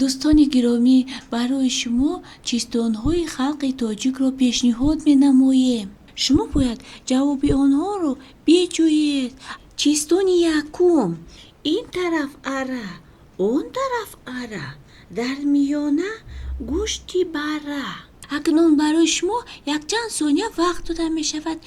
Дӯстони гиромӣ, барои шумо чистонҳои халқи тоҷикро пешниҳод менамоем. Шумо бояд ҷавоби онҳоро биҷӯед. Чистони якум: ин тараф ара, он тараф ара, дар миёна гӯшти бара. Акнун барои шумо якчанд сония вақт дода мешавад.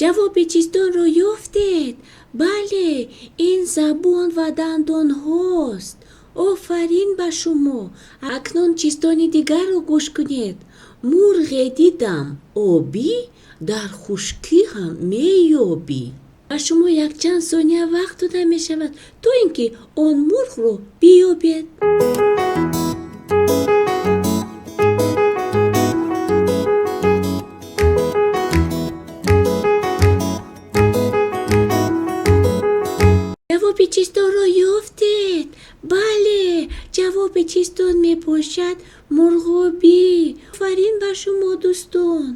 Ҷавоби чистонро ёфтед? Бале, ин забон ва дандонҳост. Офарин ба шумо. Акнун чистони дигарро гӯш кунед. Мурғе дидам обӣ, дар хушкӣ ҳам меёбӣ. Ба шумо якчанд сония вақт дода мешавад, то ин ки он мурғро биёбед. Ҷавоби чистонро ёфтед? Бале, ҷавоби чистон мебошад мурғобӣ. Офарин ба шумо, дӯстон.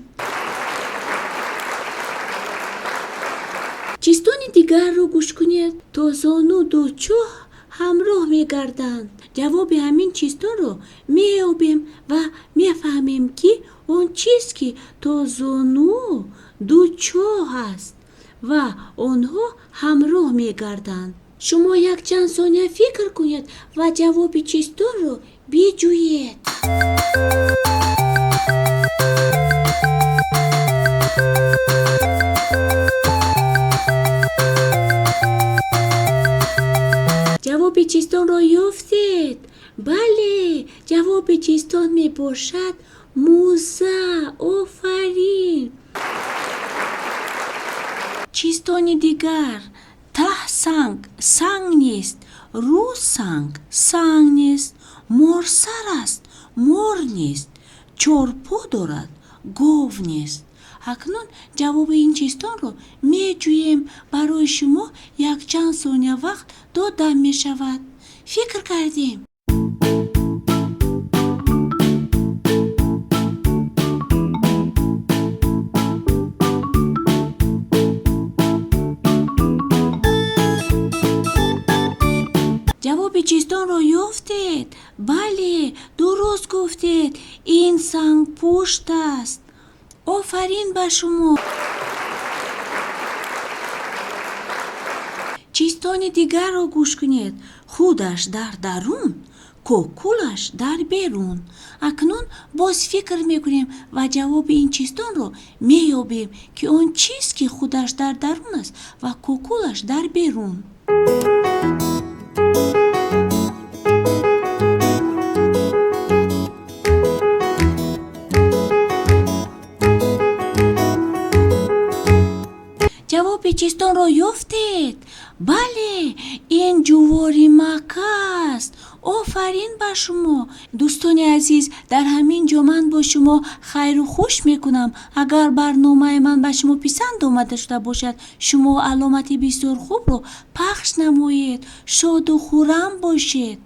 Чистони дигарро гӯш кунед. То зону ду чоҳ ҳамроҳ мегарданд. Ҷавоби ҳамин чистонро меёбем ва мефаҳмем, ки он чиз, ки то зону ду чоҳ аст ва онҳо ҳамроҳ мегарданд. Шумо якчанд сония фикр кунед ва ҷавоби чистонро биҷӯед. Ҷавоби чистонро ёфтед? Бале, ҷавоби чистон мебошад мӯза. Офарин. Чистони дигар: таҳ санг, санг нест, рӯ санг, санг нест, морсар аст, мор нест, чорпо дорад, гов нест. Акнун ҷавоби ин чистонро меҷӯем. Барои шумо якчанд сония вақт дода мешавад. Фикр кардем? Ҷавоби чистонро ёфтед? Бале, дуруст гуфтед, ин сангпушт аст. Офарин ба шумо. Чистони дигарро гӯш кунед. Худаш дар дарун, кокулаш дар берун. Акнун боз фикр мекунем ва ҷавоби ин чистонро меёбем, ки он чиз, ки худаш дар дарун аст ва кокулаш дар берун. Ҷавоби чистонро ёфтед? Бале, ин ҷуворимакка аст. Офарин ба шумо. Дӯстони азиз, дар ҳамин ҷо ман бо шумо хайру хуш мекунам. Агар барномаи ман ба шумо писанд омада шуда бошад, шумо аломати бисёр хубро пахш намоед. Шоду хуррам бошед.